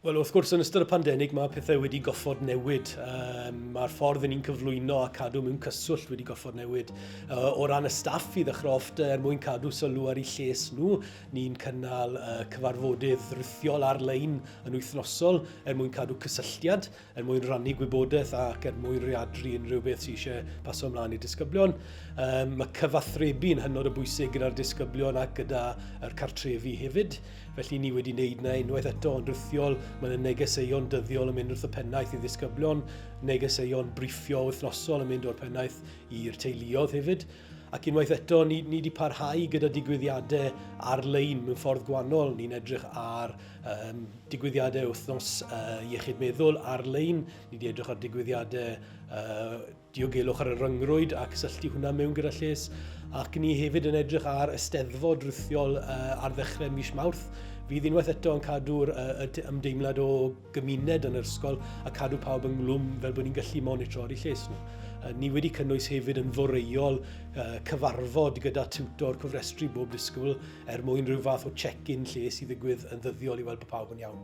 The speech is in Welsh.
Wel, wrth gwrs, yn ystod y pandemig mae pethau wedi goffod newid. Um, mae'r ffordd yn ni'n cyflwyno a cadw mewn cyswllt wedi goffod newid. Uh, o ran y staff i ddechrau off er mwyn cadw sylw ar eu lles nhw, ni'n cynnal uh, cyfarfodydd rhithiol ar-lein yn wythnosol er mwyn cadw cysylltiad, er mwyn rannu gwybodaeth ac er mwyn rheadru unrhyw beth sydd eisiau paso ymlaen i'r disgyblion. Um, mae cyfathrebu'n hynod o bwysig gyda'r disgyblion ac gyda'r cartrefi hefyd. Felly ni wedi wneud na unwaith eto yn rhithiol, mae yna negeseuon dyddiol yn mynd wrth y pennaeth i ddisgyblion, negeseuon briffio wythnosol yn mynd o'r pennaeth i'r teuluodd hefyd. Ac unwaith eto, ni, ni wedi parhau gyda digwyddiadau ar-lein mewn ffordd gwahanol. Ni'n edrych ar um, digwyddiadau wythnos uh, iechyd meddwl ar-lein, ni wedi edrych ar digwyddiadau uh, diogelwch ar y ryngrwyd a cysylltu hwnna mewn gyda lles. Ac ni hefyd yn edrych ar Eisteddfod rithiol uh, ar ddechrau mis Mawrth. Fydd unwaith eto yn cadw'r uh, ymdeimlad o gymuned yn yr ysgol a cadw pawb ynglwm fel bod ni'n gallu monitro ar eu lles nhw. Uh, ni wedi cynnwys hefyd yn foreuol uh, cyfarfod gyda tiwtor cofrestru bob disgwyl er mwyn rhyw fath o check-in lles i ddigwydd yn ddyddiol i weld bod pawb yn iawn.